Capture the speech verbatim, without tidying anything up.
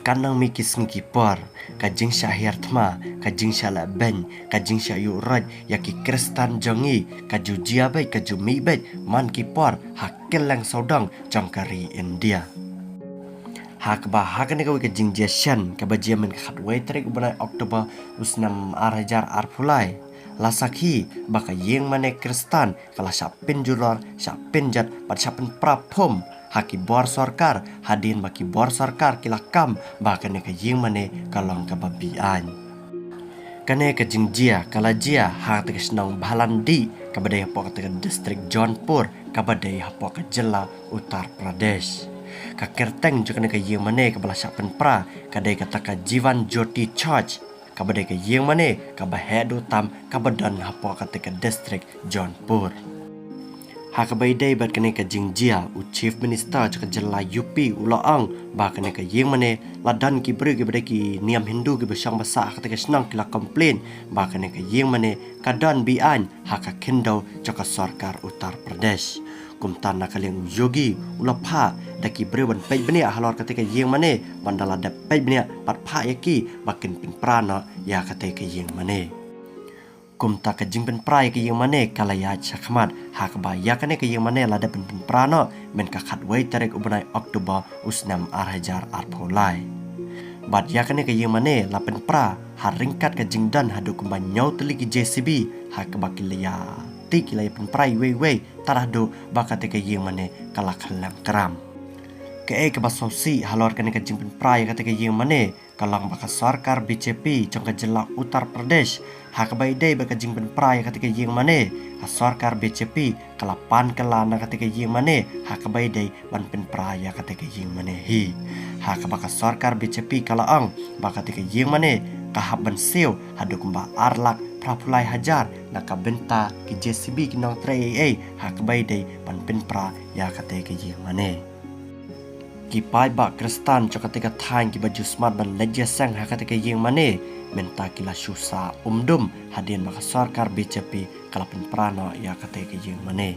Kan nang mih ki sngi ki por, ka jingshah hiar thma, ka jingshah leh beiñ, ka jingshah ïuh roit ïa ki Khristan jong ngi, ka ju jia beit, ka ju mih beit man ki por ha kylleng sawdong jong ka ri India. Ha kaba ha kane kawei ka jingjia shen kaba jia mynne ka khatwei tarik u bnai October u snem ar hajar arphew lai, la sakhi ba ka ïingmane Khristan ka la shah pynjulor, shah pynjot bad shah pynpra phom ha ki bor sorkar, hadien ba ki bor sorkar ki la kam ba kane ka ïingmane ka long kaba be-aiñ. Kane ka jingjia ka la jia ha kata ka shnong Bhalandi kaba dei hapoh kata ka distrik Jaunpur kaba dei hapoh ka jylla Uttar Pradesh. Ka kyrteng jong kane ka ïingmane kaba la shah pynpra ka dei kata ka Jeevan Jyoti Church, kaba dei ka ïingmane kaba heh duh tam kaba don hapoh kata ka distrik Jaunpur. Ha kaba ïadei bad kane ka jingjia, u Chief Minister jong ka jylla U P u la ong ba kane ka ïingmane la don ki briew kiba dei ki niam Hindu kiba shong ba sah ha kata ka shnong ki la complain ba kane ka ïingmane ka don be-aiñ ha ka khyndew jong ka sorkar Uttar Pradesh. Kumta na ka liang u Yogi u la phah da ki briew ban peit bniah halor kata ka ïingmane, bad da la dep peit bniah bad phah ïa ki ba kin pynpra noh ïa kata ka ïingmane. Kumta ka jingpynpra ïa ka ïingmane ka la ïaid shakhmat, ha kaba ïa kane ka ïingmane la dep pynpra noh mynne ka khatwei tarik u bnai October u snem ar hajar arphew lai. Bad ïa kane ka ïingmane la pynpra ha ryngkat ka jingdon haduh kumba hynñiew tylli ki J C B, ha kaba ki la ïa, te ki la ïa pynpra iwei iwei tang haduh ba kata ka ïingmane ka la khyllem kram. Kaei kaba sngewsih halor kane ka jingpynpra ïa kata ka ïingmane ka long ba ka sorkar B J P jong ka jylla Uttar Pradesh, ha kaba ïadei bad ka jingpynpra ïa kata ka ïingmane, ka sorkar B J P ka la pan kylla na kata ka ïingmane ha kaba ïadei ban pynpra ïa kata ka ïingmane hi. Ha kaba ka sorkar B J P ka la ong ba kata ka ïingmane ka hap ban siew haduh kumba ar lak phraphew lai hajar na ka bynta ki J C B, ki nongtrei ei ei ha kaba ïadei ban pynpra ïa kata ka ïingmane. Ki paidbah Khristan jong kata ka thaiñ kiba ju smat ban leit ïaseng ha kata ka ïingmane mynta ki la shu sah umdum hadien ba ka sorkar B J P ka la pynpra noh ïa kata ka ïingmane.